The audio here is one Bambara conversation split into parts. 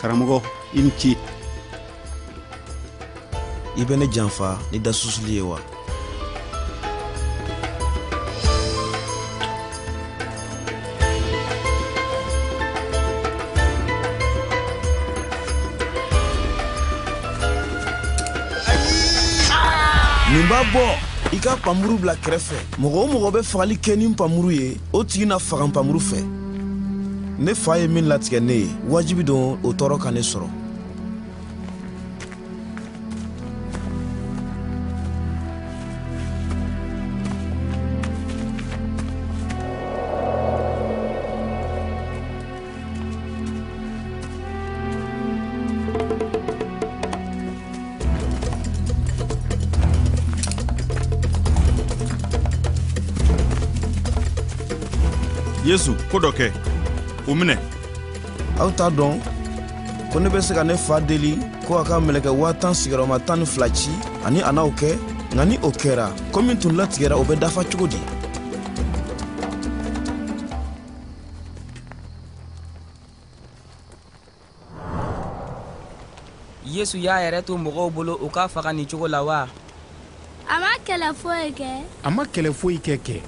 Karamɔgɔ, i ni ce. I bɛ ne janfa ni dasusuli ye wa? Nin b'a bɔ, i ka npanmuru bila kɛrɛfɛ. Mɔgɔ o mɔgɔ bɛ fagali kɛ ni npanmuru ye, o tigi na faga npanmuru fɛ. Ne fa ye min latigɛ ne ye, wajibi don o tɔɔrɔ ka ne sɔrɔ. Yesu, ko dɔ kɛ, u minɛ. Aw t'a dɔn ko ne bɛ se ka ne fa deli ko a ka mɛlɛkɛ 10,000 sigiyɔrɔma 12 ci ani a n'aw kɛ? Nka ni o kɛra, ko min tun latigɛra, o bɛ dafa cogo di? Yesu y'a yɛrɛ to mɔgɔw bolo u k'a faga nin cogo la wa? A ma kɛlɛ foyi kɛ. A ma kɛlɛ foyi kɛ.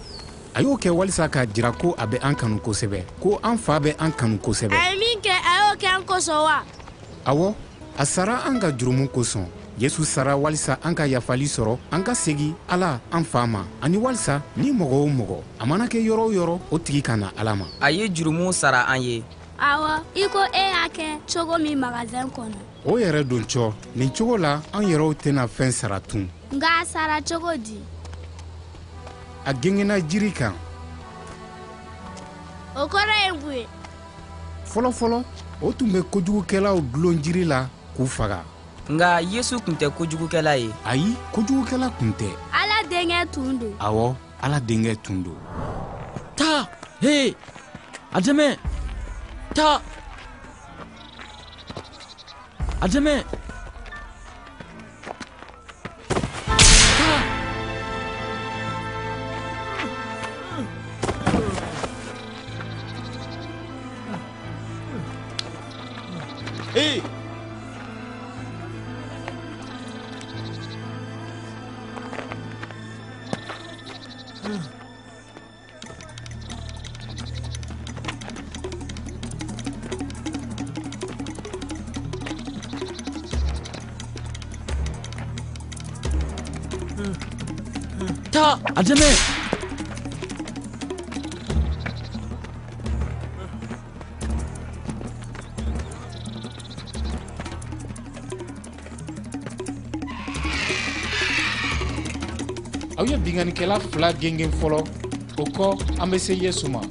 A y'o kɛ walisa k'a jira ko a bɛ an kanu kosɛbɛ, ko an fa bɛ an kanu kosɛbɛ. A ye min kɛ, a y'o kɛ an kosɔn wa? Awɔ, a sara an ka jurumu kosɔn. Yesu sara walisa an ka yafali sɔrɔ, an ka segin Ala an fa ma, ani walisa ni mɔgɔ o mɔgɔ, a mana kɛ yɔrɔ o yɔrɔ, o tigi ka na Ala ma. A ye jurumu sara an ye. Awɔ, i ko e y'a kɛ cogo min magasin kɔnɔ. O yɛrɛ don cɔ, nin cogo la an yɛrɛw tɛna fɛn sara tun. Nka a sara cogo di? A gengenna jiri kan. O kɔrɔ ye mun ye? Fɔlɔfɔlɔ, o tun bɛ kojugukɛlaw dulon jiri la k'u faga. Nka Yesu tun tɛ kojugukɛla ye. Ayi, kojugukɛla tun tɛ. Ala denkɛ tun don. Awɔ, Ala denkɛ tun don. Taa, he, a dɛmɛ. Taa, a dɛmɛ. Taa. Hey! Taa, a dɛmɛ. Aw ye binkannikɛla 2 gengen fɔlɔ, o kɔ an bɛ se Yesu ma.